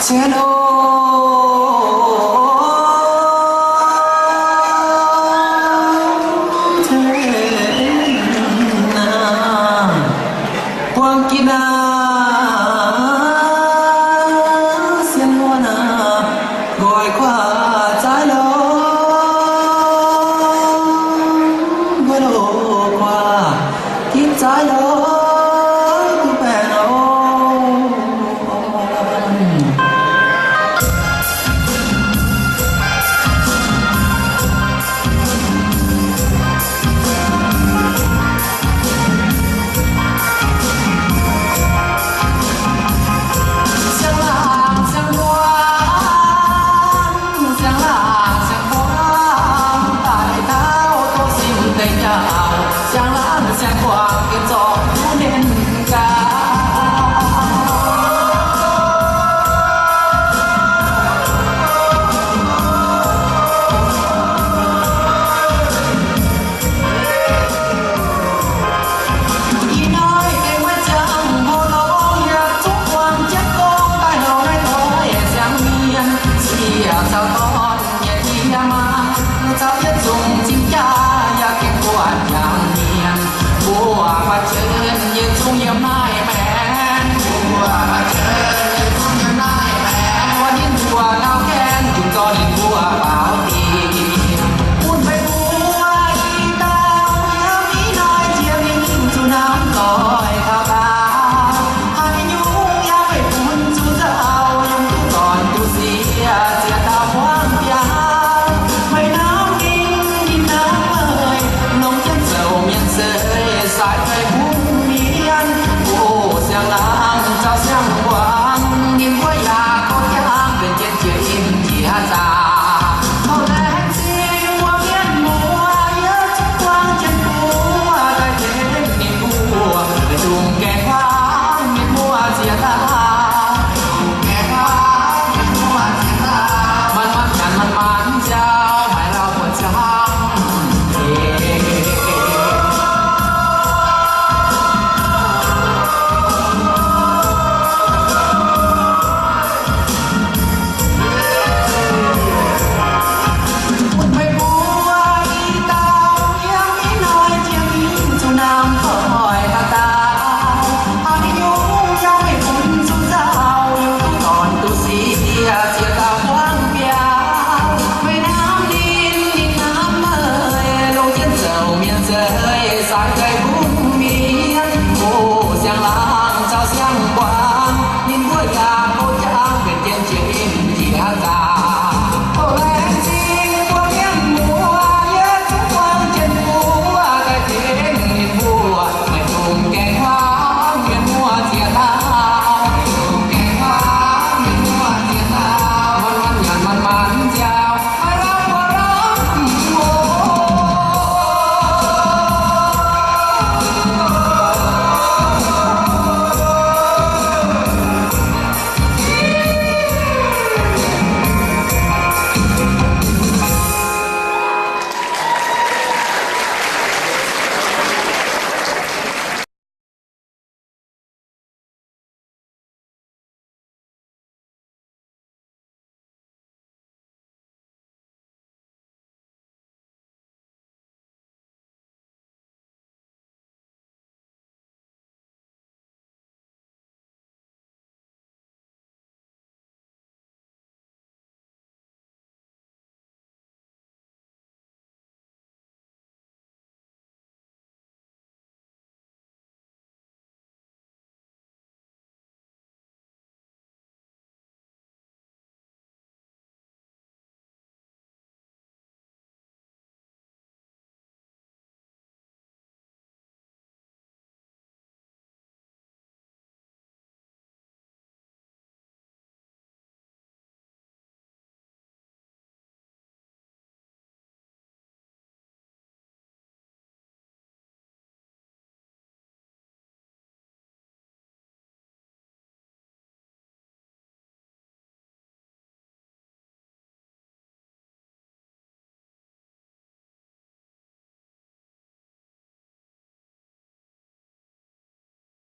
Sienx o, tengx naaiv buangh ginv naaiv, sienx o naaiv, nqoi guaax zaaiv lorz, nqoi loz guaax ginv zaaiv lorz, duqv baengh oc. Siang-laangc siang-buangv, siang-laangc siang-buangv, daaih taux doqc simv deix jauv, siang-laangc siang-buangv, gengh zorc duqv mienh gaax. Ih hnoi gengh maiv ziangh hoc lorz yaac zungv buangh jienv dongh daaih hlauv naaiv doix siang mienh, sieqv caux dorn nyei diex maa, caux yietc zungv cing-jaa yaac gengh buatc yaac